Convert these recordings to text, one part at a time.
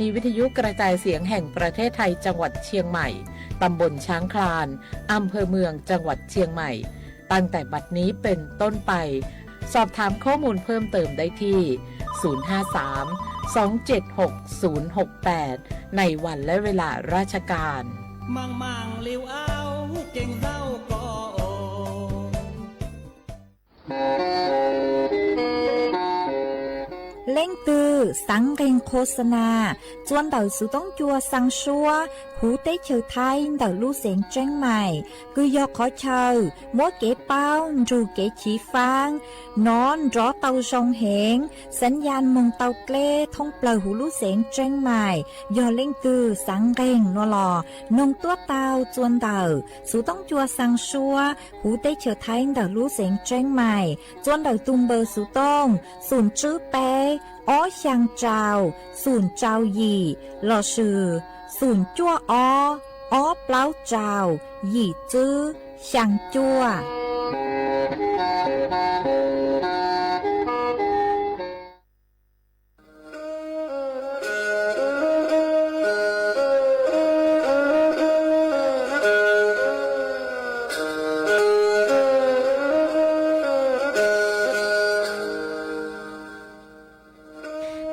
นีวิทยุกระจายเสียงแห่งประเทศไทยจังหวัดเชียงใหม่ ตำบลช้างคลาน อำเภอเมืองจังหวัดเชียงใหม่ ตั้งแต่บัดนี้เป็นต้นไป สอบถามข้อมูลเพิ่มเติมได้ที่ ศูนย์ห้าสาม สองเจ็ดหก ศูนย์หกแปด ในวันและเวลาราชการ Mang mang liu ao keeg zaub ko os. Leej twg xaav nqeeg khos nas txua ntawm xuv toob cua xaa suab huv teb chaws Thaib ntawm lub xeev Tseeb Mais, kws yog qhov chaw muab kev paub nrug kev chiv faab, nov nrov tau zoo heev, xaav yaj moog tau dleb thoob plawg huv lub xeev Tseeb Mais. Yog leej twg xaav nqeeg no los noog tuab tau txua ntawm xuv toob cua xaa suab huv teb chaws Thaib ntawm lub xeev Tseeb Mais, txua ntawm tug npawb xuv tooj xoom tswb peb, ob xyaa rau, xoom rau yim, lossis xoom cuaj ob, ob plaub rau, yim tswb, xyaa cuaj.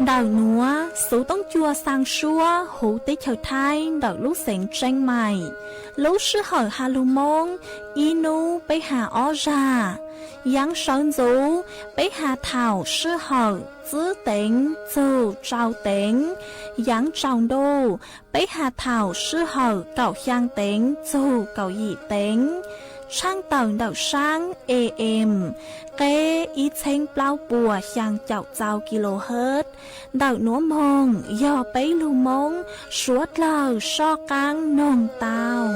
Ntawm nuav, xuv toob cua xaa suab huv teb chaws Thaib ntawm lub xeev Tseeb Mais. Lub sij hawm has lug Moob, ib nub peb has ob zag. Yaav sawv ntxuv, peb has thaum sij hawm tswb teev txug rau teev. Yaav tsaus ntuj, peb has thaum sij hawm kaum xyaa teev txug kaum yim teev. Tshaaj tawm ntawm saab A M, qeb ib txheeb plaub puas xyaa caum txau kilohertz. Ntawm nuav moog yog peb lug Moob suav dlawg soj qaab noog tau.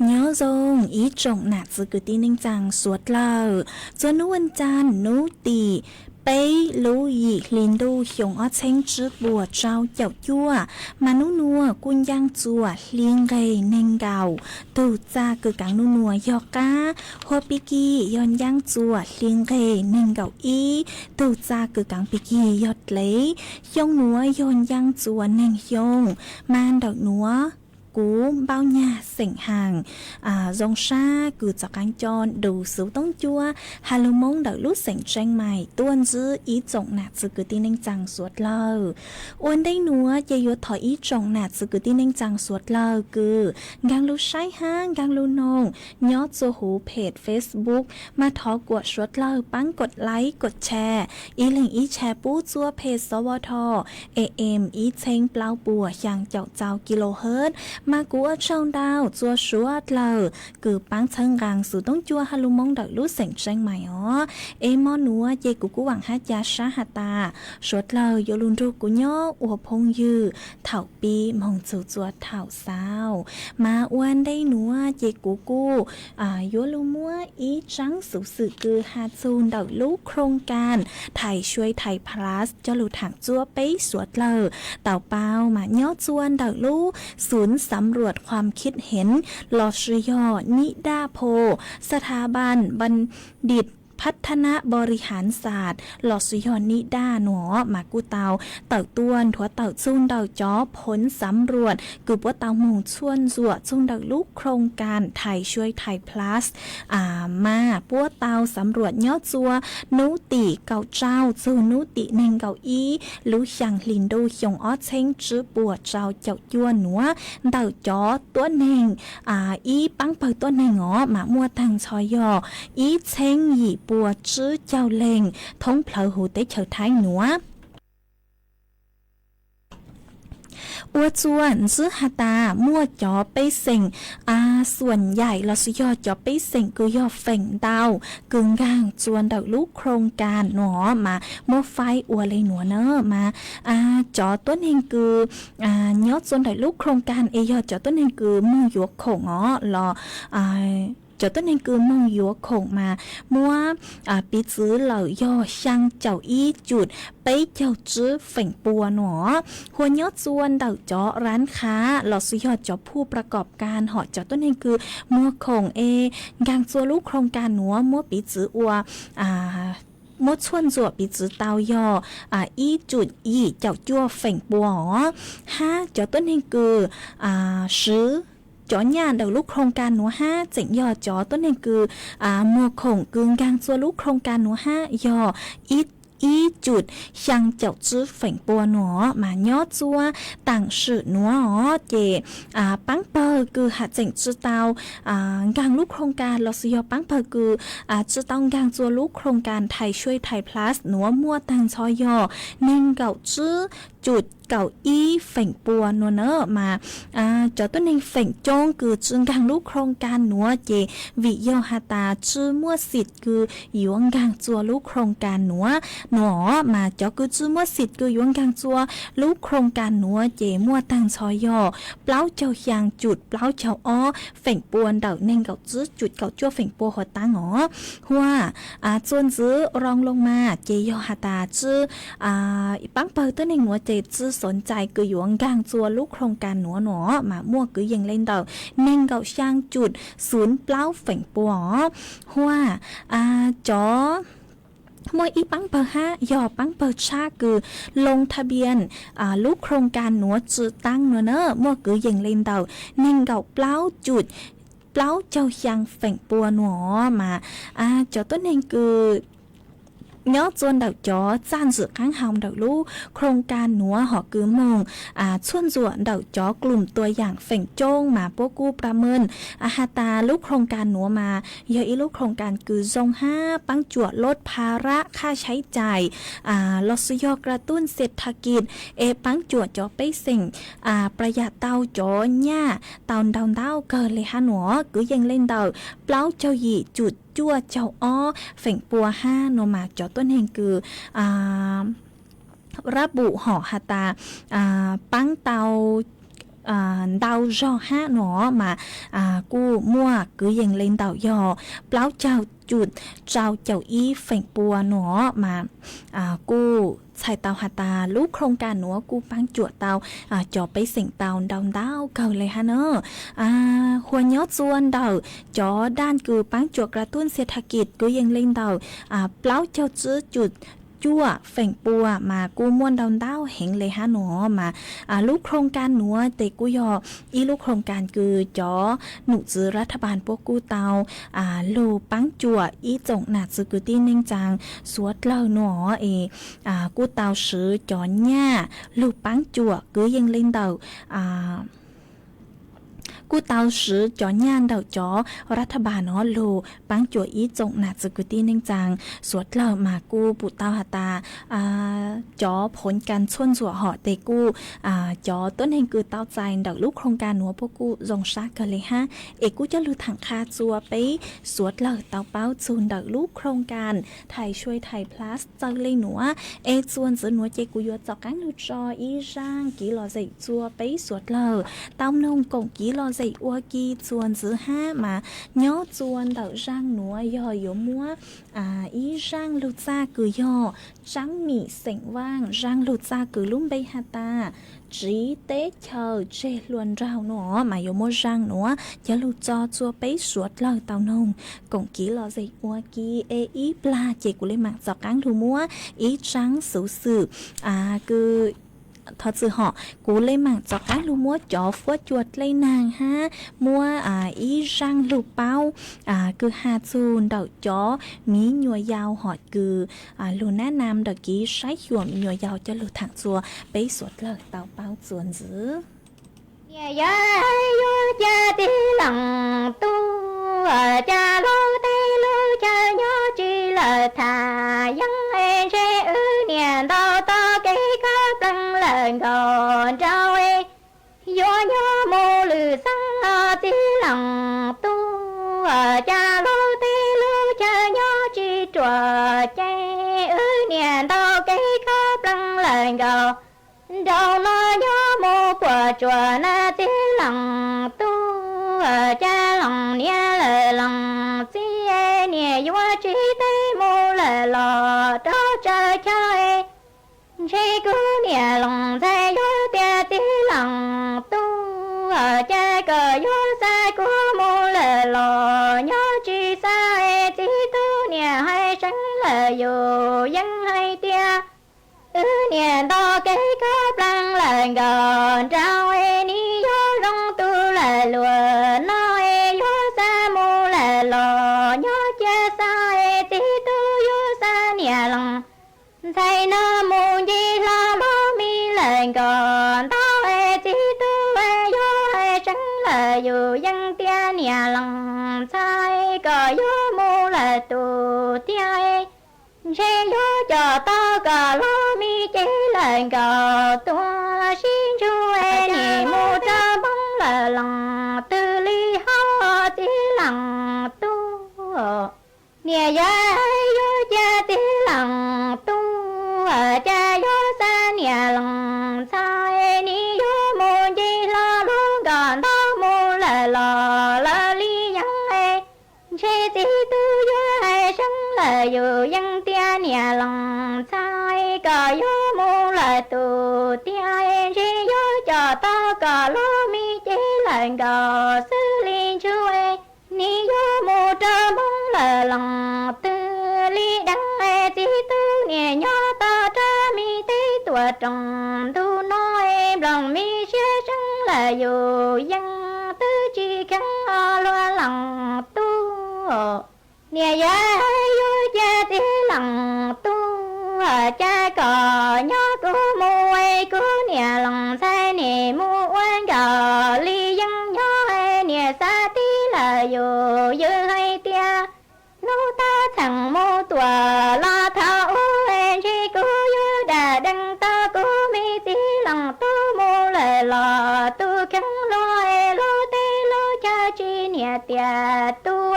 Nyob zoo ib tsoom nam txiv kwv tij neej tsaa suav dlawg, txua nub ua cas nub tim peb lub yim hli ntuj xyoo ob txheeb tsib puas tsau caum cuaj, mas nub nua kuj ncaaj txuas hli nqeg neeg nkaum, tug txag kws kaav nub nua yog qaab, hua pig kig yog ncaaj txuas hli nqeg neeg nkaum ib, tug txag kws kaav pig kig yog dlev. Xyoo nuav yog ncaaj txuas neeg xyoo, mas ntawm nuav kuv npauj nyag xeem haas zoo sab kws txaus qaab coj ntu xuv toob cuab has lug Moob ntawm lub xeem Tseeb Mais tuaj ntsib ib tsoom nam txiv kwv tij neej tsaa suav dlawg. Ua ntej nuav ces yuav thov ib tsoom nam txiv kwv tij neej tsaa suav dlawg kws nkaag lug saib hab nkaag lug noog nyob txua huv page Facebook, mas thov kuam suav dlawg paab kod like kod share, ib leeg ib share pub txua page S W T A M ib txheeb plaub puas xyaa caum txau kilohertz. Mas kuv ua tsaug ntau txua suav dlawg kws paab txhawb nqaa xuv toob cuab has lug Moob ntawm lub xeem Tseeb Mais os. Es mo nuav ces kuv kuj vaam hab ca sab has tas suav dlawg yuav lug nrug kuv nyob ua phooj ywg thaum pib moog txug txua thaum xaus. Mas ua ntej nuav ces kuv kuj yuav lug muab ib tsaab xuv xwm kws has txug ntawm lub โครงการ Thais Xuais Thais Plus coj lug thaam txua peb suav dlawg tau paub mas nyob txua ntawm lub xunv สำรวจความคิดเห็น los sis yog นิด้าโพล สถาบันบัณฑิตพัฒนบริหารศาสตร์ los sis yog นิด้า no mas kuj tau tawm tuaj nthuav tawm txug ntawm cov ผลสำรวจ kws puab tau moog txhuaj ntxuam txug ntawm lub โครงการไทยช่วยไทย Plus mas puab tau สำรวจ nyob txua nub tim kaum rau txug nub tim neeg nkaum ib lub xyaa hli ntuj xyoo ob txheeb tsib puas rau caum cuaj nuav ntawm cov tuab neeg ib paab pawg tuab neeg os mas muaj taag nrho yog ib txheeb yim puas tsib caug leeg thoob plawg huv teb chaws Thaib nuav. Ua txuaj ntxiv has tas muaj cov pej xeem xuam yaim los sis yog cov pej xeem kws yog feem ntau kws nkaag txua ntawm lub โครงการ no mas muab faib ua le nuav na mas cov tuab neeg kws nyob txua ntawm lub โครงการ es yog cov tuab neeg kws moog yuav khoom os los cov tuab neeg kws moog yuav khoom mas muab piv txwv lawm yog xyaa caum ib cum peb caug tsib feem pua no. Hua nyob txua ntawm cov ร้านค้า los sis yog cov ผู้ประกอบการ hom cov tuab neeg kws muag khoom es nkaag txua lub โครงการ nuav muab piv txwv ua muab txhuaj ntxuam piv txwv tau yog ib cum yim caum cuaj feem pua os. Hab cov tuab neeg kws swv cov nyaj ntawm lub โครงการ nuav hab tseem yog cov tuab neeg kws muag khoom kws nkaag txua lub โครงการ nuav hab yog ib cum xyaa caum tsib feem pua no mas nyob txua taam sim nuav os ces paab pawg kws has tseem tsi tau nkaag lub โครงการ los sis yog paab pawg kws tsi tau nkaag txua lub โครงการไทยช่วยไทย Plus nuav muaj taag nrho yog neeg nkaum tsib cum kaum ib feem pua no na mas cov tuab neeg feem coob kws tsi nkaag lub โครงการ nuav ces vim yog has tas tsi muaj สิทธิ์ kws yuav nkaag txua lub โครงการ nuav no mas cov kws tsi muaj สิทธิ์ kws yuav nkaag txua lub โครงการ nuav ces muaj taag nrho yog plaub caug xyaa cum plaub caug ob feem pua ntawm neeg nkaum tsib cum kaum cuaj feem pua huv taab os. Hua txua ntxiv รองลงมา ces yog has tas tsi paab pawg tuab neeg nuav ces tsi สนใจ kws yuav nkaag txua lub โครงการ nuav no mas muaj kwv yees le ntawm neeg nkaum xyaa cum xum plaub feem pua os. Hua cov muaj ib paab pawg hab yog paab pawg tshab kws ลงทะเบียน lub โครงการ nuav tsi taab no na muaj kwv yees le ntawm neeg nkaum plaub cum plaub caug xyaa feem pua no mas cov tuab neeg kws nyob txua ntawm cov txaj ntsim qaab hau ntawm lub โครงการ nuav hom kws moog txhuaj ntxuam ntawm cov กลุ่มตัวอย่าง feem coob mas puab kuj ประเมิน has tas lub โครงการ nuav mas yog ib lub โครงการ kws zoo hab paab cuam ลดภาระค่าใช้จ่าย los sis yog กระตุ้นเศรษฐกิจ es paab cuam cov pej xeem ประหยัด tau cov nyaj tau ntau ntau kawg le hab no kwv yees le ntawm plaub caug yim cum cuaj caug ob feem pua hab no mas cov tuab neeg kws ระบุ hom has tas paab tau ntau zog hab no mas kuj muaj kwv yees le ntawm yog plaub caug cum rau caum ib feem pua no mas kuj txhais tau has tas lub โครงการ nuav kuj paab cuam tau cov pej xeem tau ntau ntau kawg le hab na. Hua nyob txua ntawm cov ด้าน kws paab cuam กระตุ้นเศรษฐกิจ kwv yees le ntawm plaub caug tsib cum cuaj feem pua mas kuj muaj ntau ntau heev le hab no mas lub โครงการ nuav tes kuj yog ib lub โครงการ kws cov num txwv รัฐบาล puab kuj tau lug paab cuam ib tsoom nam txwv kwv tij neej tsaa suav dlawg no es kuj tau swv cov nyaj lug paab cuam kwv yees le ntawm kuj tau swv cov nyaj ntawm cov รัฐบาล no lug paab cuam ib tsoom nam txwv kwv tij neej tsaa suav dlawg mas kuj pum tau has tas cov ผลการ txhuaj ntxuam hom tes kuj cov tuab neeg kws tau txais ntawm lub โครงการ nuav puab kuj zoo sab kawg le hab es kuj coj lug thaam qha txua peb suav dlawg tau paub txug ntawm lub โครงการ ไทยช่วยไทย Plus txawj le nuav es txua ntxiv nuav ces kuv yuav txaus qaab lug tso ib zaaj kiv lom zem txua peb suav dlawg tau mloog koom kiv lom Xeem Ua Ki txuas ntxiv hab mas nyob txua ntawm zaaj nuav yog yuav muab ib zaaj lug txaj kws yog Tsaab Mim xeem Vaaj. Zaaj lug txaj kws lub npe has tas Tsiv Teb Chaws Tseg Hlua Nraug no mas yuav muab zaaj nuav coj lug tso txua peb suav dlawg tau noog koom kev lom zem ua ki. Es ib plag ces kuv le maam txaus qaab lug muab ib tsaab xuv xwm kws thov txwm hom kuv le maam txaus qaab lug muab cov fuab cua dlej naag hab muab ib zaaj lug paub kws has txug ntawm cov miv nyuas yaus hom kws lug nab nam ntawm kev saib xyuas miv nyuas yaus coj lug thaam txua peb suav dlawg tau paub txuas ntxiv. Niam yawg yuav ca txiv leej tub, ca lub teb lub chaw nyob tsi lawm tham yeeb, ntshe wb niam ntau tau kev khaub plees lawm nkaus nraug, yuav nyob mus lwm xeeb os txiv leej tub, ca lub teb lub chaw nyob tsi ruam ceeb, wb niam ntau kev khaub plees lawm nkaus nraug, no nyob mus puas tsuaj na txiv leej tub, ca leej niam lawm leej txiv, niam yuav tsi teb mus lawm los rau tsaws chaw, ntshe kuv niam leej ntxhais yuav tias txiv leej tub, ca kom yuav xa kuv mus lawm los nyob tsi xa, txiv tub niam hais seev lawm yus yeej hais tias wb niam ntau kev khaub plees lawm nkaus nraug, nim yuav zoo tus lawm luag no, yuav xa mus lawm los nyob cia xa, txiv tub yuav xa niam leej ntxhais no mus nce hlo lub mi lawm nkaus ntau, txiv tub yuav hais seev lawm yus yeej tias niam leej ntxhais kom yuav mus lawm tus tiag, ntshe yuav coj tau kom lub mi cev lawm nkaus tuaj sib ntsuj, nim mus rau Hmoob lawm leej twg li hauv txiv leej tub. Niam yawg yuav ca txiv leej tub, ca yuav xa niam leej ntxhais, nim yuav mus nce hlo lub nkaus ntau mus lawm los lawv li yeeb, ntshe txiv tub yuav hais seev lawm yus yeej tias niam leej ntxhais kom yuav mus lawm tus tiag, ntshe yuav coj tau kom lub mi cev lawm nkaus xwb li ntsuj, nim yuav mus rau Hmoob lawm leej twg li deev, txiv tub niam nyob tau rau mi teb tuam rooj ntug no, nplooj mi siab seev lawm yus yeej twb tsi kheev os luag leej tub. Niam yawg yuav ca txiv leej tub, ca kom nyob kuv mus, kuv niam leej ntxhais nim mus ua nkaus li yeeb nyob, niam xav tib lawm yus yeej hais tias hnub tau txheem mus tuam los thaum ub, ntshe kuv yuav dam dees tau kuv me txiv leej tub mus lawm los tus kheev luag, lub teb lub chaw tsis niam tias tub,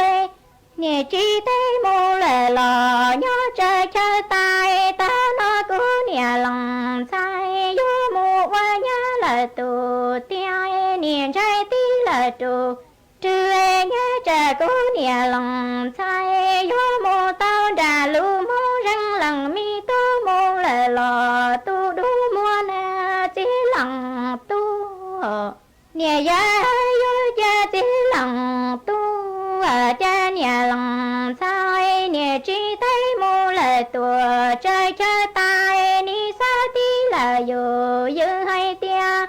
niam tsis teb mus lawm los nyob tsaws chaw tas, tag no kuv niam leej ntxhais yuav mus ua nyab lawm tus tiag, niam ntshai tib lawm tus rwg, nyab tsam kuv niam leej ntxhais yuav mus tau nram lub Hmoob Zeeg leej me tub mus lawm los tus dub muag na txiv leej tub. Niam yawg yuav ca txiv leej tub, ca niam leej ntxhais, niam tsis teb mus lawm tuam tsaws chaw tas, nim xav tib lawm yus yeej hais tias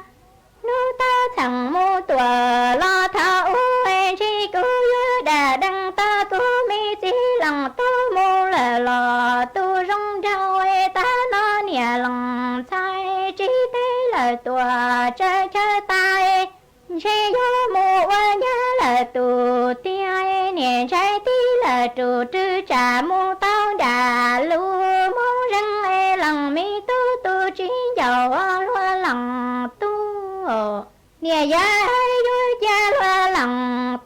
hnub tau txheem mus tuam los thaum ub, ntshe kuv yuav dam dees tau kuv me txiv leej tub mus lawm los tus zoo nraug, tag no niam leej ntxhais tsis teb lawm tuam tsaws chaw tas, ntshe yuav mus ua nyab lawm tus tiag, niam ntshai tib lawm tus rwg tsam mus tau nram lub Hmoob Zeeg leej me tub tus tsis ncaus luag leej tub. Niam yawg yuav ca luag leej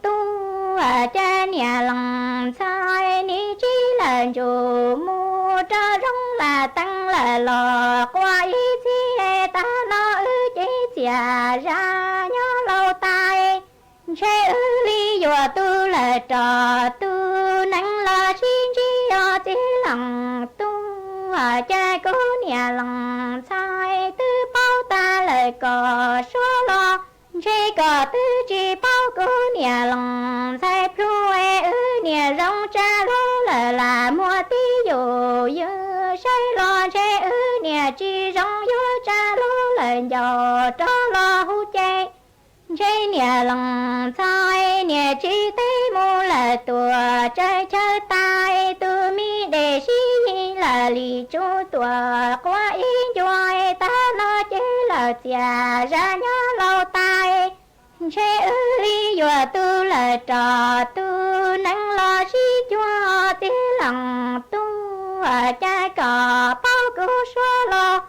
tub, ca niam leej ntxhais, nim tsis lawm ntsum mus rau zoov lam teev lawm los quas ib txhis, tag no wb cev txias zaj nyob laus tas, Ntshe wb li yuav tu lawm rov tu, neeb los sib ntsib os txiv leej tub, cas kuv niam leej ntxhais twb paub tas lawm kom suab los, ntshe kom twb tsis paub kuv niam leej ntxhais plhu es wb niam zoo tsa lub lawm lam muaj tib yus ywj saib los, ntshe wb niam tsis zoo yuav tsa lub lawm ncaus rov los hu ces. Ntshe niam leej ntxhais niam tsis teb mus lawm tuam tsaws chaw tais, tus me dej sib yig lawm li tsuj tuam quav ib ncua, tag no ces lawm txias zaj nyob laus tais. Ntshe wb li yuav tu lawm rov tu, neeb los sib cuag txiv leej tub, cas kom paub kuv suab los,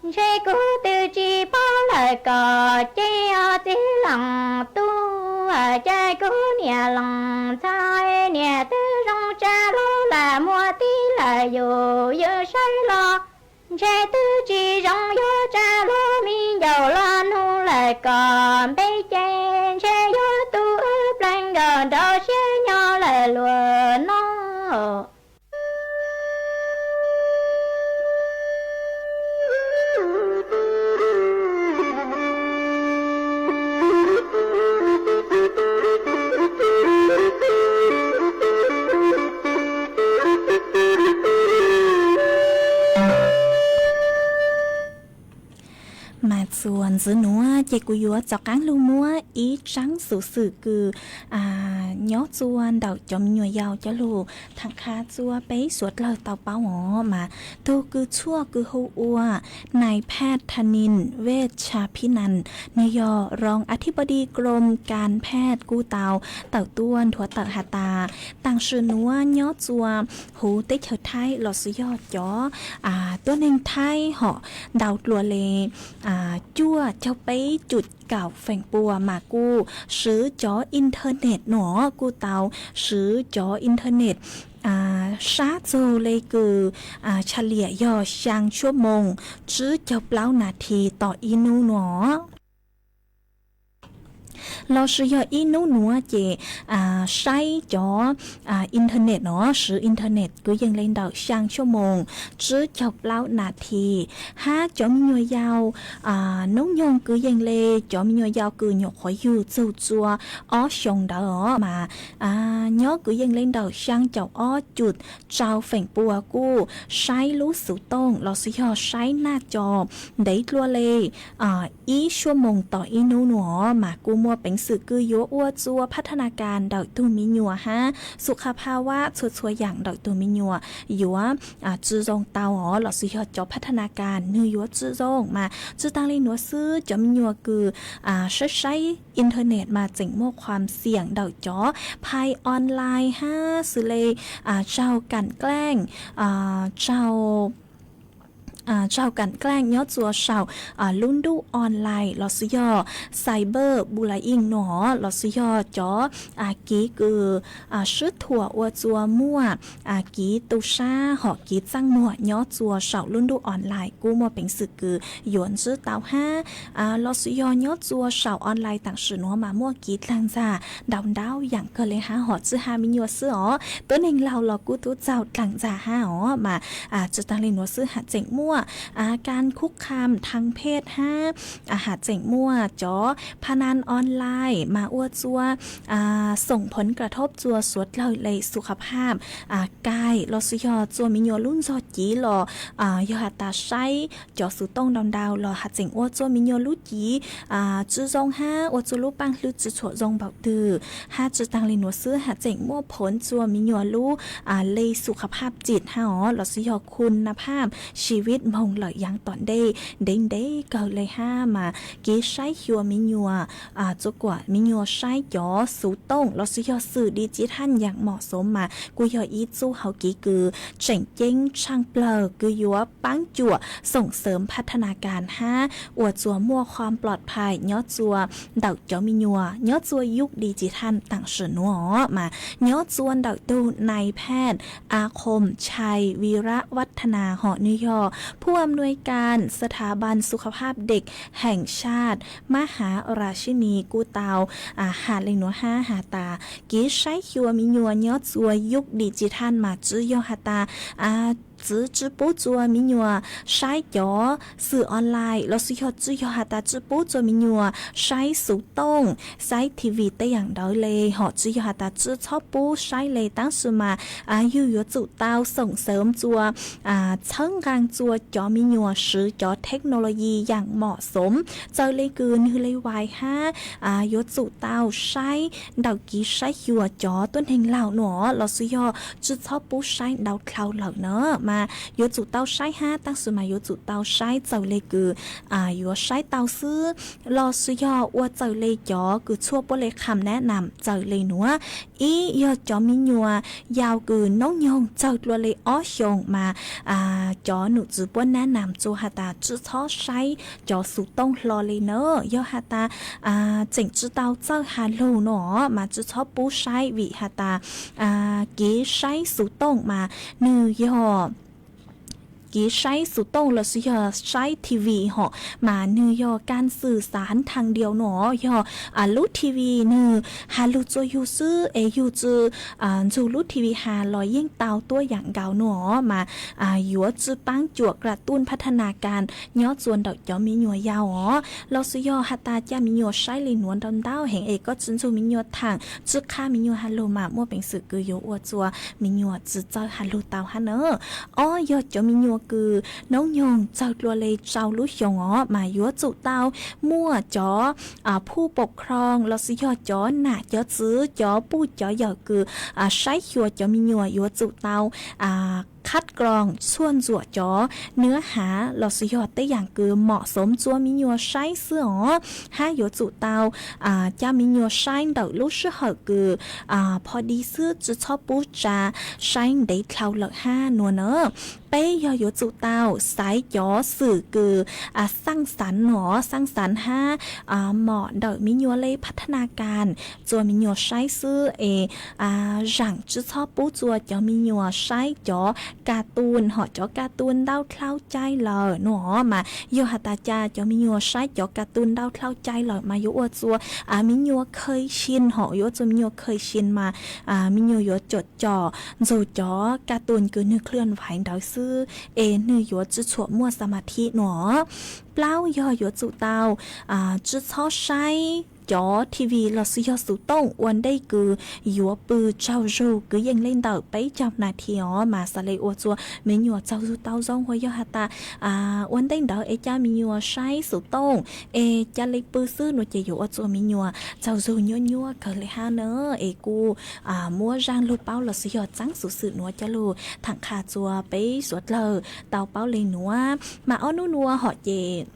ntshe kuv twb tsis paub lawm kom ces os txiv leej tub, cas kuv niam leej ntxhais niam twb zoo tsa lub lam muaj tib lawm yus ywj saib los, ntshe twb tsis zoo yuav tsa lub me ncaus los nug lawm kom npe ces, ntshe yuav tu wb plees nkaus nrau siab nyob lawm luag no. Mas txuas ntxiv nuav ces kuv yuav rov qaab lug muab ib tsaab xuv xwm kws nyob txua ntawm cov me nyuam yaus cov lug tham qha txua peb suav dlawg tau paub os. Mas tug kws tshuaj kws hu ua nais phaj tha nin wej tsa phib nan, nwg yog roos a thib pov di krom kas phaj kuj tau tawm tuaj nthuav tawm has tas, taam sim nuav nyob txua huv teb chaws Thaib los sis yog cov tuab neeg Thaib hom ntau dlua le cuaj caug peb cum kaum feem pua mas kuj swv cov internet nuav, kuj tau swv cov internet sab txug le kws tshaj liam yog xyaa suab moos tsib caug plaub nas this tom ib nub nuav. Los sis yog ib nub nuav ces saib cov internet nuav, swv internet kwv yees le ntawm xyaa suab moos tsib caug plaub nas this. Hab cov me nyuam yaus noob nyoog kwv yees le cov me nyuam yaus kws nyuam qhuav yug txug txua ob xyoos ntawd os mas nyob kwv yees le ntawm xyaa caum ob cum rau feem pua kuj saib lub xuv tooj los sis yog saib naj co ntev dlua le ib suab moos tom ib nub nuav mas kuj muaj peev xwm kws yuav ua txua phab thab na kas ntawm tug me nyuam hab xu qha pha vab txhua txhua yaam ntawm tug me nyuam yuav tsi zoo tau os, los sis yog cov phab thab na kas nwg yuav tsi zoo. Mas tsi taag le nuav xwb, cov me nyuam kws saib saib internet mas tseem muaj khuam xiam ntawm cov phais online hab xws le raug kam klaaj, raug kam klaaj nyob txua saum lub ntuj online los sis yog cyber bullying nuav, los sis yog cov kev kws swb thuam ua txua muaj kev tu sab hom kev txaaj muag nyob txua saum lub ntuj online kuj muaj peev xwm kws yuav ntsib tau hab. Los sis yog nyob txua saum online taam sim nuav mas muaj kev dlaag ntxag ntau ntau yaam kawg le hab, hom tsi has me nyuam xwb os, tuab neeg laug los kuj tub txaug dlaag ntxag hab os. Mas tsi taag le nuav xwb, has tseem muaj kas khuv kham thaab phej hab, has tseem muaj cov pha nan online mas ua txua xoom phoov kas thob txua suav dlawg le xu qha phaj kaim los sis yog txua me nyuam lub ntxog civ los yog has tas saib cov xuv tooj ntau ntau los has tseem ua txua me nyuam lub civ tsi zoo hab ua txua lub paaj hlwb tsi tshua zoo npaum twg. Hab tsi taag le nuav xwb, has tseem muaj phoov txua me nyuam lub le xu qha phaj tsim hab os, los sis yog khun na phaj siviv moog lawm yaav tom ntej ntev ntev kawg le hab. Mas kev saib xyuas me nyuam txua kuam me nyuam saib cov xuv tooj los sis yog xwm di ci thaj yaam mom xoov mas kuj yog ib txuj hauv kev kws tseem ceeb tshaaj plawg kws yuav paab cuam xoom xawv phab thab na kas hab ua txua muaj khuam plom phais nyob txua ntawm cov me nyuam nyob txua yug di ci thaj taam sim nuav os. Mas nyob txua ntawm tug nais phaj a khom chai vi rab vaj thab na hom nwg yog ผู้อำนวยการสถาบันสุขภาพเด็กแห่งชาติมหาราชินี kuj tau has li nuav hab has tas kev saib xyuas me nyuam nyob txua yug digital mas tsi yog has tas tsi, tsi pub txua me nyuam saib cov xwm online los sis yog tsi yog has tas tsi pub txua me nyuam saib xuv tooj, saib TV tej yaam ntawd le, hom tsi yog has tas tsi txhob pub saib le, tab sis mas yug yuav tsum tau xoom xeev txua, txhawb nqaa txua cov me nyuam swv cov technology yaam mom xoov, txawm le kws nwg le vais hab yuav tsum tau saib ntawm kev saib xyuas cov tuab neeg laug nuav los sis yog tsi txhob pub saib ntau dlhau lawm na, mas yuav tsum tau saib hab, tab sis mas yuav tsum tau saib txawm le kws yuav saib tau xwb los sis yog ua txawm le cov kws tshuaj puab le kham nab nam txawm le nuav. Ib yog cov me nyuam yaus kws noob nyoog txawg dlua le ob xyoos mas cov num tswv puab nab nam txua has tas tsi txhob saib cov xuv tooj hlo le na. Yog has tas tseem tsi tau txawj has lug no mas tsi txhob pub saib vim has tas kev saib xuv tooj mas nwg yog kev saib xuv tooj los sis yog saib TV hom mas nwg yog kan xwm xav thaj diau no, yog lub TV nwg has lug txua yug xwb es yug tsi nrug lub TV has los yeej tau tuab yaam nkaus no mas yuav tsi paab cuam kra tuj phab thaj nas kas nyob txua ntawm cov me nyuam yaus os. Los sis yog has tas ca me nyuam saib le nuav ntau ntau heev es koj tsi nrug me nyuam thaam, tsi qha me nyuam has lug mas muaj peev xwm kws yuav ua txua me nyuam tsi txawj has lug tau hab na. Ob yog cov me nyuam kws noob nyoog txawg dlua le rau lub xyoos os mas yuav tsum tau muaj cov phuj pom khroos los sis yog cov nam cov txwv cov puj cov yawm kws saib xyuas cov me nyuam yuav tsum tau khab kroos tshuaj ntxuam cov nwb hav los sis yog tej yaam kws mom xoov txua me nyuam saib xwb os, hab yuav tsum tau ca me nyuam saib ntawm lub sij hawm kws pho di xwb, tsi txhob pub tsa saib ntev dlhau lawm hab nuav na. Peb yog yuav tsum tau xaiv cov xwm kws xaaj xav no, xaaj xav hab mom ntawm me nyuam le phab thaj nas kas txua me nyuam saib xwb es zaam tsi txhob pub txua cov me nyuam saib cov kas tus hom cov kas tus ntau dlhau cai lawm no mas yog has tas ca cov me nyuam saib cov kas tus ntau dlhau cai lawm mas yuav ua txua me nyuam khaws sin hom yuav ua txua me nyuam khaws sin mas me nyuam yuav com com ntxug cov kas tus kws nwg khwj vais ntawd xwb es nwg yuav tsi txhuam muaj xa ma thib no. Plaub yog yuav tsum tau tsi txhob saib cov TV los sis yog xuv tooj ua ntej kws yuav pw tsaug zug kwv yees le ntawm peb caug nas this os mas xaav le ua txua me nyuam tsaug zug tau zoo. Ua yog has tas ua ntej ntawd es ca me nyuam saib xuv tooj es ca le pw xwb no ces yuav ua txua me nyuam tsaug zug nyuaj nyuaj kawg le hab na. Es kuj muab zaaj lug paub los sis yog txaab xuv xwm nuav coj lug thaam qha txua peb suav dlawg tau paub le nuav. Mas ob nub nuav hom ces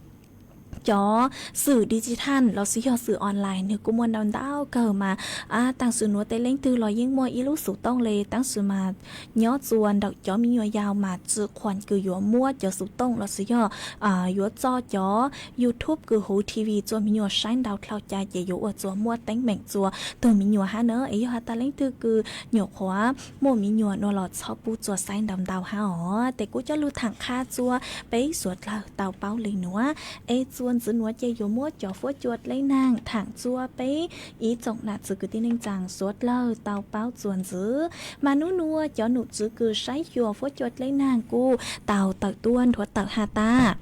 cov xwm digital los sis yog xwm online nwg kuj muaj ntau ntau kawg mas taam sim nuav tej leej twg los yeej muaj ib lub xuv tooj le, tab sis mas nyob txua ntawm cov me nyuam yaus mas tsi khuam kws yuav muab cov xuv tooj los sis yog yuav tso cov YouTube kws huv TV txua me nyuam saib ntau dlhau cai ces yuav ua txua muaj teeb meem txua tug me nyuam hab na. Es yog has tas leej twg kws nyuam qhuav muaj me nyuam nuav los txhob pub txua saib ntau ntau hab os. Tes kuv coj lug thaam qha txua peb suav dlawg tau paub le nuav. Es txuas ntxiv nuav ces yuav muab cov fuab cua dleb naag thaam txua peb ib tsoom nam txiv kwv tij neej tsaa suav dlawg tau paub txuas ntxiv. Mas nub nuav cov num tswv kws saib xyuas fuab cua dleb naag kuj tau tawm tuab nthuav tawm has tas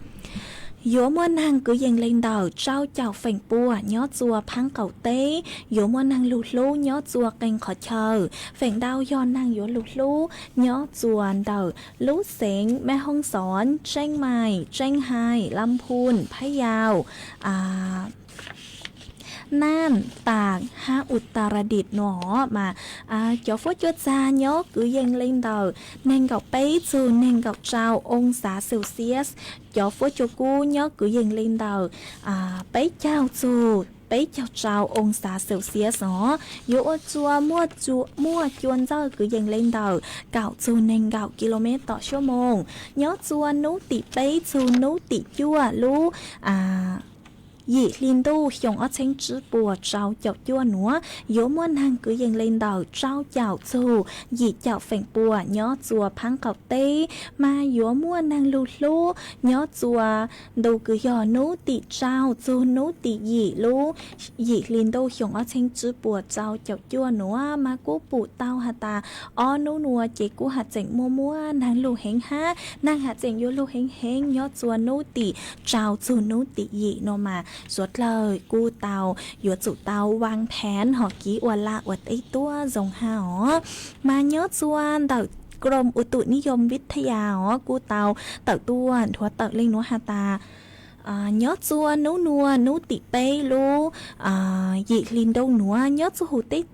yuav muaj naag kwv yees le ntawm rau caum feem pua nyob txua phaab qaum teb, yuav muaj naag lug hlub nyob txua qee qhov chaw, feem ntau yog naag yuav lug hlub nyob txua ntawm lub xeev Mej Hoob Xoob, Tseeb Maim, Tseeb Haim, Lam Phun, Phab Yau, Naaj, Taak hab Utaradit nuav mas cov fuab cua txag nyob kwv yees le ntawm neeg nkaum peb txug neeg nkaum rau oo xav Celsius. Cov fuab cua kub nyob kwv yees le ntawm peb caug txug peb caug rau oo xav Celsius os. Yuav ua txua muaj cua ntxawg kwv yees le ntawm kaum txug neeg nkaum kilomev tom suab moos nyob txua nub tim peb txug nub tim cuaj lub yim hli ntuj xyoo ob txheeb tsib puas rau caum cuaj nuav yuav muaj neeg kwv yees le ntawm rau caum txug yim caum feem pua nyob txua Phaab Qaum teb, mas yuav muaj neeg lug hlub nyob txua ntu kws yog nub tim rau txug nub tim yim lub yim hli ntuj xyoo ob txheeb tsib puas rau caum cuaj nuav mas kuj pum tau has tas ob nub nua ces kuj has tseem muaj muaj neeg lug heev hab neeg has tseem yuav lug heev heev nyob txua nub tim rau txug nub tim yim no mas suav dlawg kuj tau yuav tsum tau vaaj pheev hom kiv ua laj ua teb tuab zoo hab os. Mas nyob txua ntawm Krom Utu Niyom Vithaya os kuj tau tawm tuaj nthuav tawm le nuav has tas nyob txua nub nua nub tim peb lub yim hli ntuj nuav nyob txua huv teb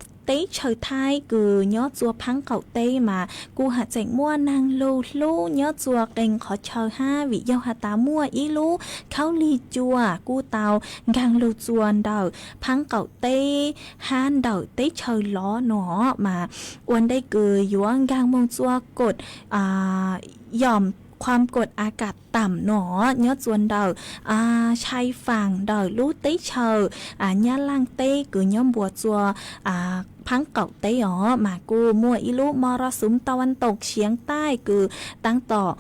chaws Thaib kws nyob txua Phaab Qaum teb mas kuj has tseem muaj neeg lug hlub nyob txua qee qhov chaw hab vim yog has tas muaj ib lub khaub lig cua kuj tau nkaag lug txua ntawm Phaab Qaum teb hab ntawm teb chaws lov no mas ua ntej kws yuav nkaag moog txua kod yom qhuam kod a kas tamb no nyob txua ntawm chai faam ntawm lub teb chaws Nyab Laaj teb kws nyob npuas txua Phaab Qaum teb os mas kuj muaj ib lub moro xum tau vaj toom siav taij kws taab tom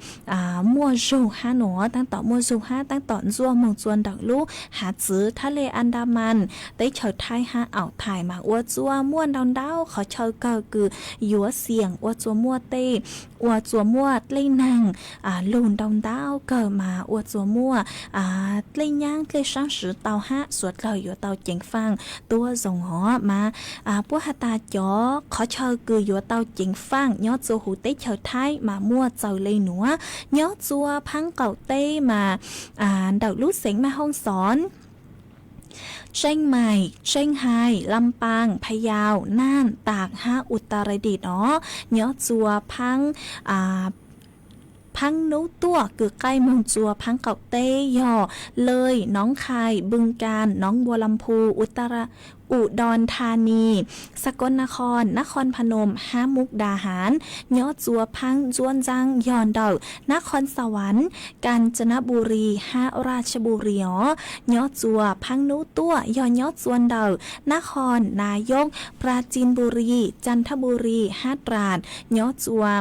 muaj zug hab no, taab tom muaj zug hab taab tom ntxuaj moog txua ntawm lub hav txwv thab le Andaman, teb chaws Thaib hab Aum Thais mas ua txua muaj ntau ntau qhov chaw kawg kws yuav xiam ua txua muaj tej ua txua muaj dlej neeg lug ntau ntau kawg mas ua txua muaj dlej nyaab dlej saab siv tau hab suav dlawg yuav tau ceev faaj tuab zoo os mas puab has tas cov qhov chaw kws yuav tau ceev faaj nyob txua huv teb chaws Thaib mas muaj txaws le nuav. Nyob txua Phaab Qaum teb mas ntawm lub xeev Maj Hooj Xoob, Tseej Maim, Tseej Hais, Lam Paaj, Pha Yau, Naaj, Taam hab Utaradit os nyob txua Phaab Phaab nub tuaj kws qaij moog txua Phaab Qaum teb yog Lej, Noob Khai, Npwj Kas, Noob Npua Lam Phu, Udon Tha Nis, Sakol Na Khon, Nab Khon Pha Nom hab Mub Da Has. Nyob txua Phaab Ntsuab Ntxaab yog ntawm Nab Khon Sa Vas, Kas Tsa Nab Npu Ris hab Raj Bub Ris os. Nyob txua Phaab nub tuaj yog nyob txua ntawm Nab Khon Na Yob, Pra Tsi Npu Ris, Tsan Thab Npu Ris hab Ras. Nyob txua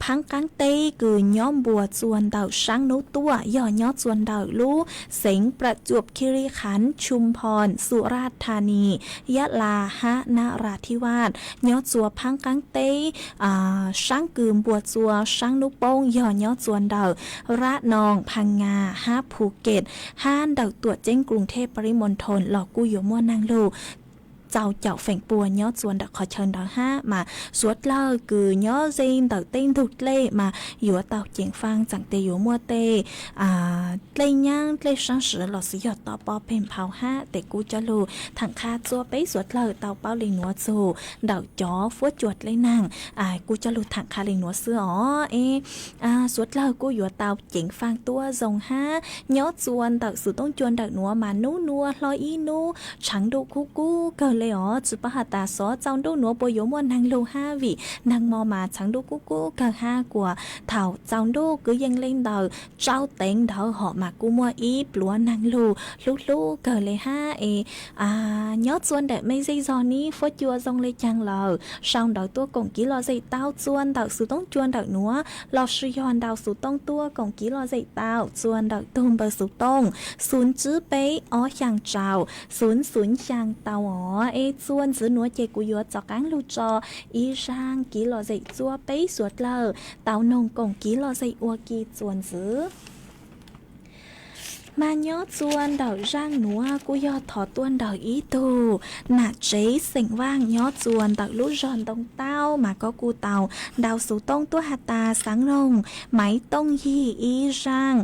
Phaab qaab teb kws nyob npuas txua ntawm saab nub tuaj yog nyob txua ntawm lub xeev Pra Tsuab Khis Lis Khas, Tshum Phos, Su Raj Tha Nis, Yab Las hab Nab Ras Thib Vas. Nyob txua Phaab qaab teb saab kws npuas txua saab nub poob yog nyob txua ntawm Rab Noos, Pha Ngas hab Phu Kem hab ntawm tuam ceeb Kruv Theb Paris Mon Thon los kuj yuav muaj neeg lug txaus caum feem pua nyob txua ntawm qhov chaw ntawd hab mas suav dlawg kws nyob ze ntawm teb ntug dlej mas yuav tau ceev faaj txaam tes yuav muaj tej dlej nyaab dlej saab siv los xwb yog toj pob peg nphau hab tes kuj coj lug thaam qha txua peb suav dlawg tau paub le nuav txug ntawm cov fuab cua dlej neeg kuj coj lug thaam qha le nuav xwb os. Es suav dlawg kuj yuav tau ceev faaj tuab zoo hab nyob txua ntawm xuv toob cua ntawm nuav mas nub nua hlo ib nub tshav ntuj kub kub kawg le os. Tsi paub has tas xov txaus ntuj nuav puas yuav muaj neeg lug hab vim neeg mo mas tshav ntuj kub kub kawg hab kuas thaum txaus ntuj kwv yees le ntawm rau teev ntawd hom mas kuj muaj ib pluav neeg lug hlub hlub kawg le hab es nyob txua ntawm mej zej zog nib fuab cua zoo le caag lawm sau ntawv tuaj koom kiv lom zem tau txua ntawm xuv toob cua ntawm nuav lossis yog ntau xuv toob tuaj koom kiv lom zem tau txua ntawm tug npawb xuv toob xoom tsib peb ob xyaa rau xoom xoom xyaa tau os. Es txua ntxiv nuav ces kuv yuav tov qaab lug tso ib zaaj kiv lom zem txua peb suav dlawg tau noog koom kiv lom zem ua ke txua ntxiv. Mas nyob txua ntawm zaaj nuav kuj yog thov tuaj ntawm ib tug nam tsev xeem Vaaj nyob txua ntawm lub zog Ntoo Tauj mas koj kuj tau ntau xuv toob tuaj has tas xaav noog Maiv Tooj Yig ib zaaj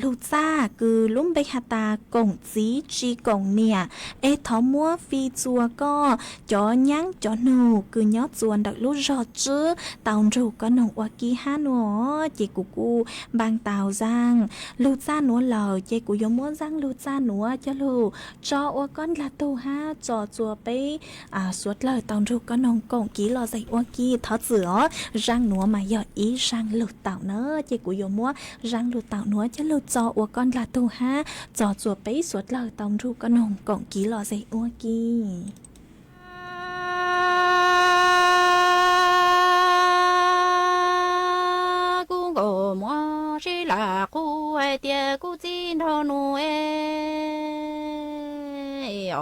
lug txaj kws lub npe has tas koom txiv tsi koom niam es thov muab fij txua koj cov nyaab cov nug kws nyob txua ntawm lub zog tswb tau nrug koj noog ua ke hab nua. Ces kuv kuj npaa tau zaaj lug txaj nuav lawm Ces kuv yuav muab zaaj lug txaj nuav coj lug tso ua koj ndlag tug hab tso txua peb suav dlawg tau nrug koj noog koom kiv los zes ua ke. Thov txim os, zaaj nuav mas yog ib zaaj lug taum na, ces kuv yuav muab zaaj lug taum nuav coj lug tso ua koj ndlag tug hab tso txua peb suav dlawg tau nrug koj noog koom kiv los zes ua ke. Kuv nkauj muam sib lam qhu hais tias kuv txiv nraug nus es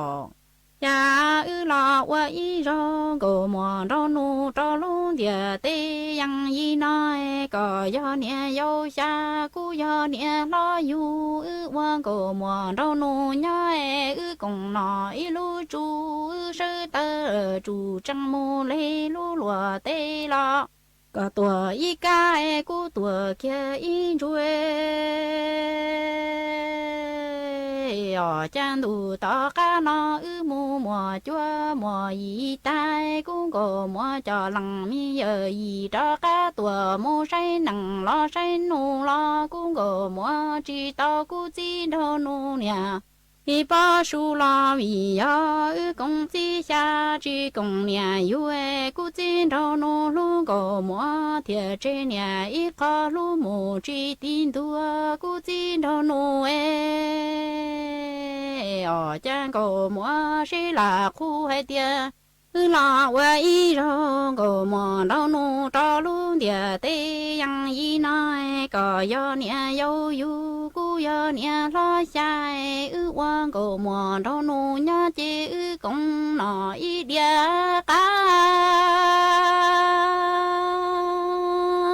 os, cas wb los ua ib zaug nkauj muam nraug nus rau lub ntiaj teb yeej yim no es koj yog niam yau xya, kuv yog niam hlob yug, wb ua nkauj muam nraug nus nyob es wb koom noj ib lub tsu, wb sawv tawm tsuj tsees mus le lub luag teb los, koj tuag ib kab es kuv tuag kiag ib ntsuag os. Cas ntuj tom qab no wb mus muaj cuab muaj yig tag, kuv nkauj muam cov leej me yawm yim rov qab tuaj mus saib neej los saib nus los, kuv nkauj muam tsis tau kuv txiv nraug nus niam ib pob su los vim yog wb koom txiv xya tsis koom niam yug, kuv txiv nraug nus hlub nkauj muam thiaj tseg niam ib qho hlub mus tsis ti ntuag kuv txiv nraug nus es os. Cas nkauj muam sib lam qhu hais tias wb los ua ib zaug nkauj muam nraug nus rau lub ntiaj teb yeej yim no, koj yog niam yau yug, kuv yog niam hlob xya, wb ua nkauj muam nraug nus nyob ces wb koom noj ib diav qab,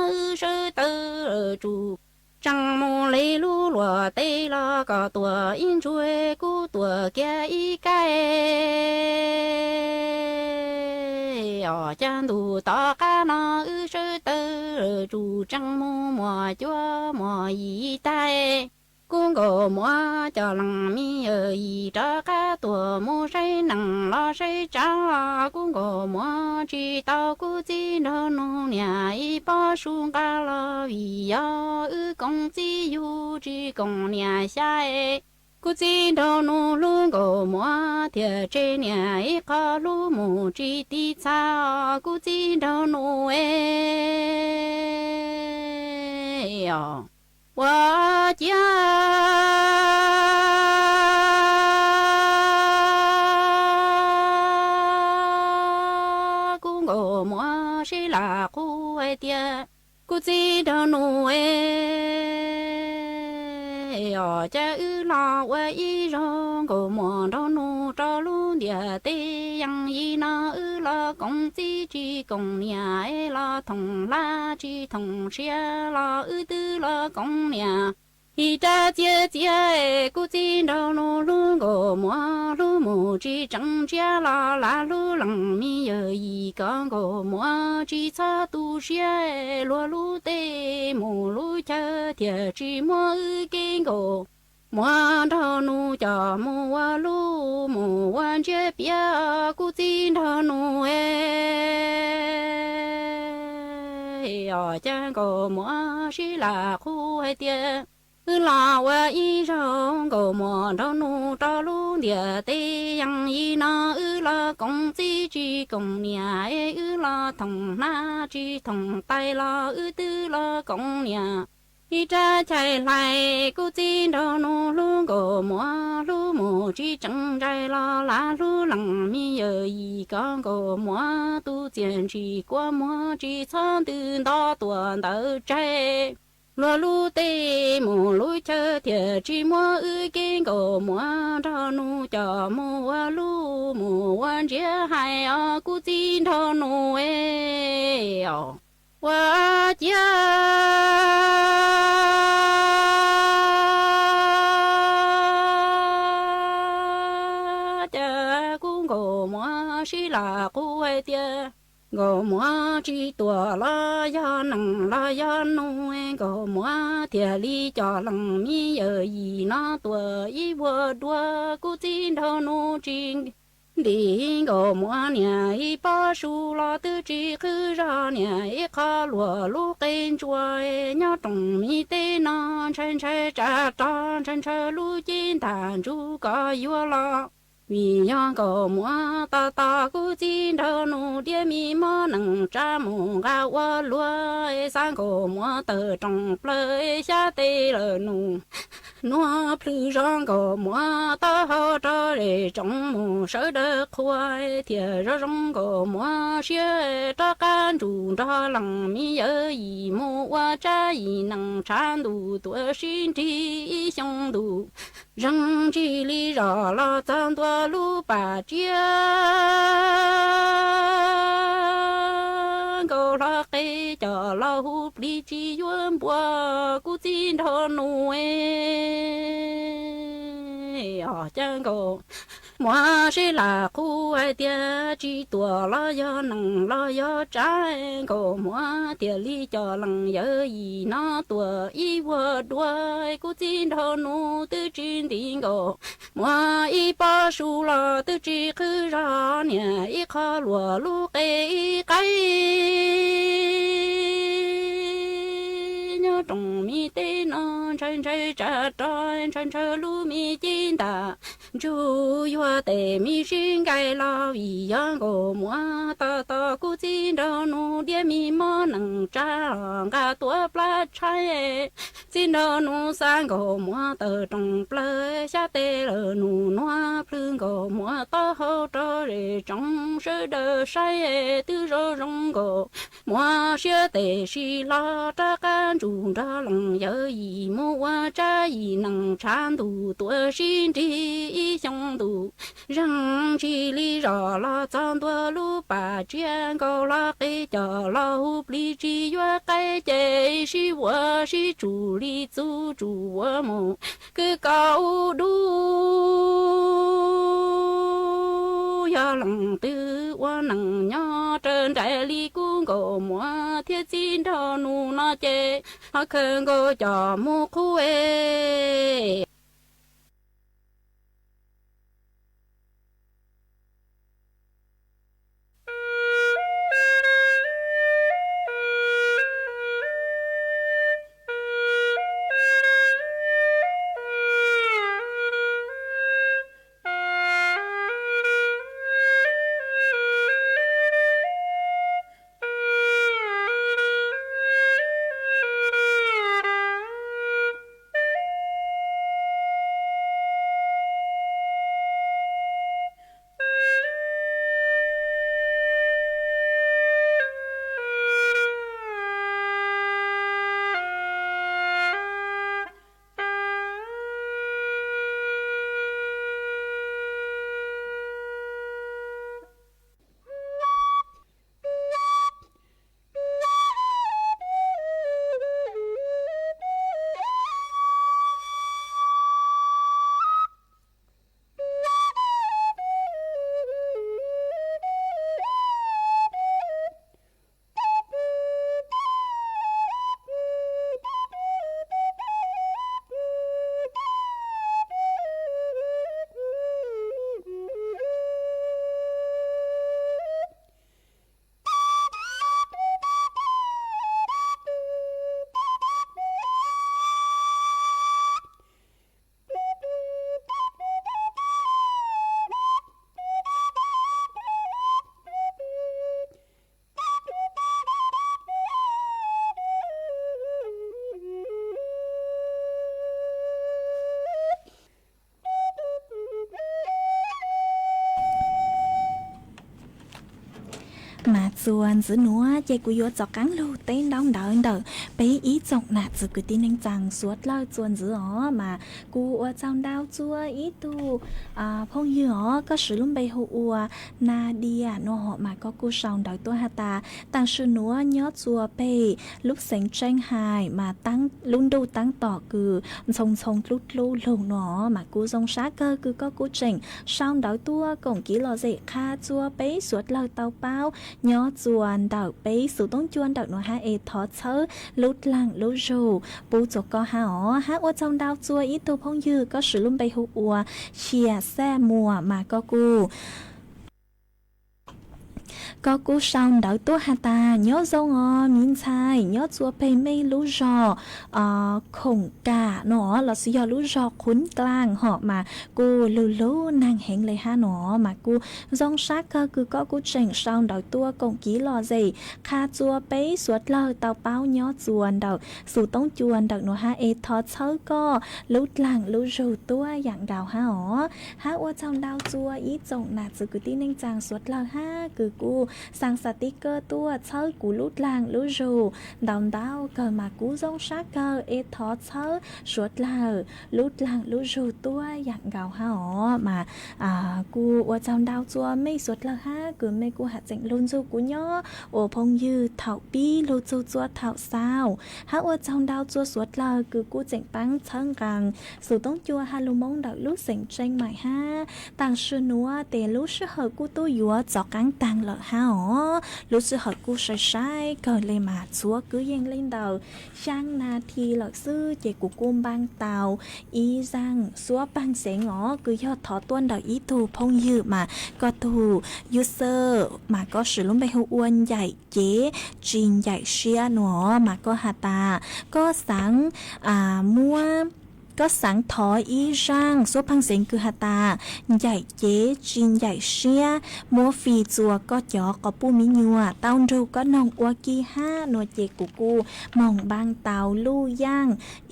wb sawv tawm tsuj tsees mus le lub luag teb los, koj tuag ib ntsuag kuv tuag kiag ib kab os. Cas ntuj tom qab no wb sawv tawm tsuj tsees mus muaj cuab muaj yig tag, kuv nkauj muam cov leej me yawm yim rov qab tuaj mus saib neej los saib tsav los, kuv nkauj muam tsis tau kuv txiv nraug nus niam ib pob su nqa los vim yog wb koom txiv yug tsis koom niam xya, kuv txiv nraug nus hlub nkauj muam thiaj tseg niam ib qho hlub mus tsis ti txha os kuv txiv nraug nus es os. Ua ciav kuv nkauj muam sib lam qhu hais tias kuv txiv nraug nus es os, cas wb los ua ib zaug nkauj muam nraug nus rau lub ntiaj teb yeej yim no, wb los koom txiv tsis koom niam es los thoom hlab tsis thoom siab los wb twb los koom niam. Ib rab txiav txiav kuv txiv nraug nus hlub nkauj muam hlub mus tsis tseem ntsiab los lav hlub leej me yawm yim kom nkauj muam tsis txhob tu siab, luag lub teb mus lub chaw thiaj tsis muab wb kev nkauj muam nraug nus coj mus ua lub mus ua ntsiab piav kuv txiv nraug nus es os. Cas nkauj muam sib lam qhu hais tias wb los ua ib zaug nkauj muam nraug nus rau lub ntiaj teb yeej yim no, wb los koom txiv tsis koom niam es wb los thoom hnab tsis thoom tais los wb twb los koom niam. Ib rab chais hlais kuv txiv nraug nus hlub nkauj muam hlub mus tsis tseem ntsais los lav hlub leej me yawm yim kom nkauj muam tus txiaj ntsim kua muag tsis txhob ntws nto tuaj ntawm tsaig. Luag lub teb mus lub chaw thiaj tsis muab wb kev nkauj muam nraug nus coj mus ua lub mus ua ntsiab hais os kuv txiv nraug nus es os. Ua ciav cas kuv nkauj muam sib lam qhu hais tias nkauj muam tsis tuag los yog neej los yog nus, nkauj muam thiaj li coj leej me yawm yim no tuaj ib vuag dua kuv txiv nraug nus tsis Ntim nkaus muab niam ib pob su los twb tsis qhwv zog, niam ib qho luam lub qe ntsuas nyob rooj mi teb no, ntshai ntshai tsa rog, ntshai ntshai lub cev ntam ntsuj kom yuav los. Vim yog nkaus muab tos tos kuv txiv nraug nus, diab mi mob nees tsa mus nqa ua luag, xa nkaus muab tawm rooj plaws xyab tes lawm nus nuav plhws zov nkaus muab taub hau rau zem tsoov mus sawv daws qhua, thiaj zoo zoo nkaus muab siab rov qab ntsum nrog leej mi yawm yim mus ua tsab yim nees tshav ntuj tuaj sib nrig ib xyoo ntuj. Zeeg ntsis li zos los txog ntua lub pas tsiab, nkaus hlo qe coj los hu plig tsis yuav npua kuv txiv nraug nus. Os, ca nkaus muab sib lam qhuas hais tias tsis tuam los yog nees los yog tshav, nkaus muab thiaj li coj leej yawm yim no tuaj ib vuag dua kuv txiv nraug nus twb tsis ntim nkaus. Muab ib pob su los twb tsis qhwv zog, niam ib qho luam lub qe ib qaib nyob rooj mi teb no, ntshai ntshai tsa rog, ntshai ntshai lub mi cev ntam ntsuj yuav tes mi sib nqaij los, vim yog nkaus muab tos tos kuv txiv nraug nus, diab mi mob nees tsa nqa tuav plab tshaib. Txiv nraug nus xa nkaus muab tawm rooj plaws xyab tes lawm nus nuav plhws nkaus muab taub hau rau zem tsoov sawv daws saib twb zoo zoo nkaus. Muab siab tes sib los rov qab ntsum nrog leej yawm yim mus ua tsab yim nees tshav ntuj tuaj sib nrig ib xyoo ntuj. Zeeg ntsis li zos los txog ntua lub pas tsiab, nkaus hlo qe coj los hu plig tsis yuav qaib, ces sib vuam sib tsum li txuj tsum vuam mus kwv kaus ub dub. Yog leej twg ua neej nyob raws nraim li kuv nkaus muab thiab txiv nraug nus no ces ho khaws nkaus coj mus qhuas. Mas txuas ntxiv nuav ces kuv yuav rov qaab lug teb ntaub ntawv ntawm peb ib tsoom nam txiv kwv tij neej tsaa suav dlawg txuas ntxiv os. Mas kuv ua tsaug ntau txug ib tug phooj ywg os, koj swv lub npe hu ua Nadia no, mas koj kuj sau ntawv tuaj has tas, tam sim nuav nyob txuas peg lub xeev Tsheej Hais mas lub ntuj taab tom kws ntxhoo ntxhoo dlub dlub lug no, mas kuv zoo sab kawg kws koj kuj tseem sau ntawv tuaj koom kev lom zem qha txuas peb suav dlawg tau paub nyob txuas ntawm peb xuv toob cua ntawm nuav hab es thov txhawb lub dlaag lub zug pub txuas koj hab os. Hab ua tsaug ntau txuas ib tug phooj ywg, koj swv lub npe hu ua Xia Xaj Muas, mas koj kuj Koj kuj sau ntawv tuaj has tas, nyob zoo os me ntxhais, nyob txua peg mej lub zog Khoom Kam no lossis yog lub zog Qhuv Dlaas hom mas kuj lug lub neeg heev le hab no mas kuj zoo sab kawg kws koj kuj tseem sau ntawv tuaj koom kiv lom zem qha txua peb suav dlawg tau paub nyob txua ntawm xus toob cua ntawm nuav hab es thov txhawb koj lub dlaag lub zug tuab yaam nkaus hab os. Hab ua tsaug ntau txua ib tsoom nam txiv kwv tij neej tsaa suav dlawg hab kws kuj xaa xas tib kawj tuaj txhawb kuv lub dlaag lub zug ntau ntau kawg mas kuj zoo sab kawg es thov txhawb suav dlawg lub dlaag lub zug tuab yaam nkaus hab os mas kuj ua tsaug ntau txua mej suav dlawg hab kws mej kuj has tseem lug ntxug kuv nyob ua phooj ywg thaum pib lug txug txua thaum xaus. Hab ua tsaug ntau txua suav dlawg kws kuj tseem paab txhawb nqaa xus toob cua ha lug Moob ntawm lub xeem Tseej Maim hab. Taam sim nuav tes lub sij hawm kuj tub yuav txov qaab taag lawm hab os. Lub sij hawm kuj sai sai kawg le mas txhua kwv yees le ntawm xyaa nas this lawm xwb ces kuv kuj npaa tau ib zaaj suab paag xeev os kws yog thov tuaj ntawm ib tug phooj ywg mas koj tug user mas koj siv lub npe hu ua Ncaim Cev Tsis Ncaim Siab no mas koj has tas koj xaav muab, koj xaav thov ib zaaj suab paag xeev kws has tas Ncaim Cev Tsis Ncaim Siab muab fij txua koj cov quas puj miv nyuas tau nrug koj noog ua ke hab no ces kuv kuj moog npaa tau luj yaaj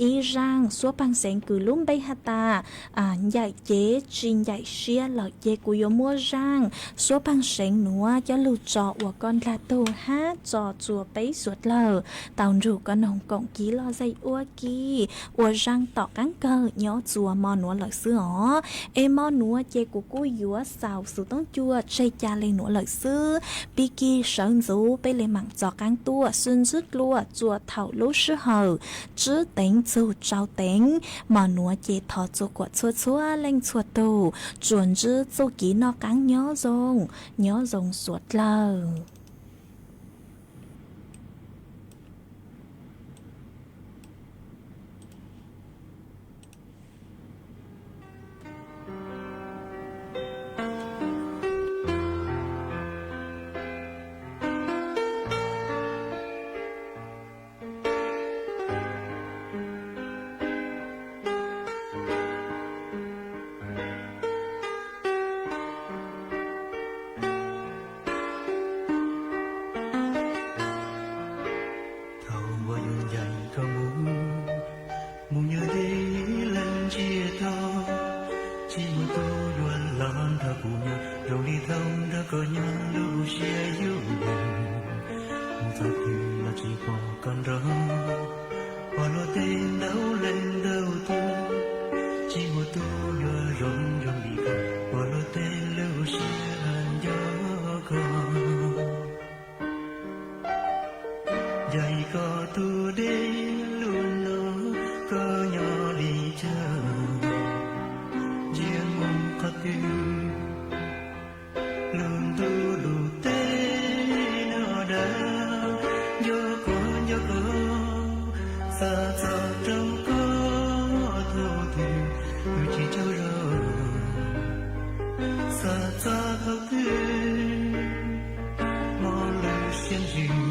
ib zaaj suab paag xeev kws lub npe has tas Ncaim Cev Tsis Ncaim Siab lawm ces kuv yuav muab zaaj suab paag xeev nuav coj lug tso ua koj ndlag tug hab tso txua peb suav dlawg tau nrug koj noog koom kiv lom zem ua ke ua zaaj tom qaab kawg nyob txua mo nuav lawm xwb os. Es mo nuav ces kuv kuj yuav xaus xus toob cua tseg ca le nuav lawm xwb. Pib kig sawv ntxuv peb le maam txov qaab tuaj sib ntsib dlua txua thaum lub sij hawm tsib teev txug rau teev. Mo nuav ces thov txua kuam txhua txhua leej txhua tug tsuas ntsib txuj kev noj qaab nyob zoo, nyob zoo suav dlawg. Thaum uas yus ncaim koj mus, mus nyob deb leej ntsiag to, tsis muaj tub yuav los nrog kuv nyob zoo li thaum nrog koj nyob lub siab yuj yim. Mus txog twg los tsis pom koj nrog, pom luag tej ntau leej ntau tug, tsis muaj tub yuav zoo zoo li koj, pom luag tej lub siab nco koj. Ncaim koj tus dej lug no, koj nyob li cas, ntsia mus qhov twg, lub ntuj lub teb no dag, nco koj nco koj, xav txog rooj koj thaum twg, twb tsis tsaug zog, xav txog thaum twg, mob lub siab ntsws.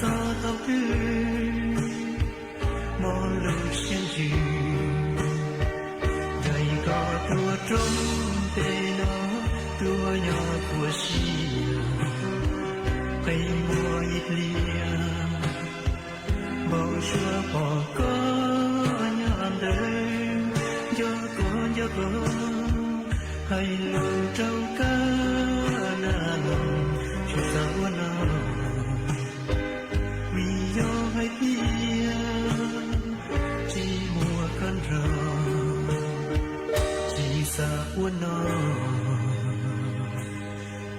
Thaum twg mob lub siab ntsws, ncaim koj tuaj roob ntej no, tuaj nyob puas siab, qe muag ib pliag, npau suav pom koj nyob ntawd, nco koj nco koj, hais lus rau koj na, tsis xav ua no. Vim yog hais tias tsis muaj koj nrog, tsis xav ua no.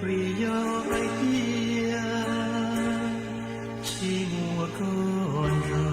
Vim yog hais tias tsis muaj koj nrog.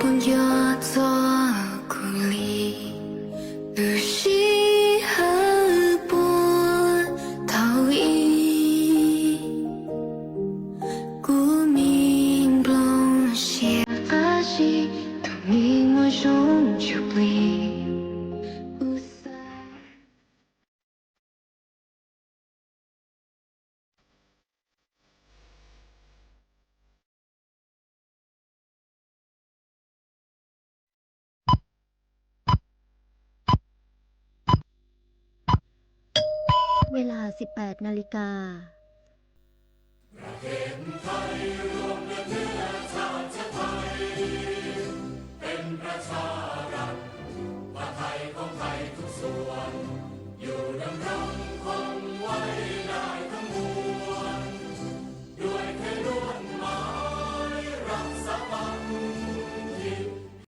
Koj puas nco txog kuv li? Lub sij hawm puag thaum ub, kuv me nplooj siab qab zib, tus me muaj zoo tshaj plig. Ua li siab peb na li ka.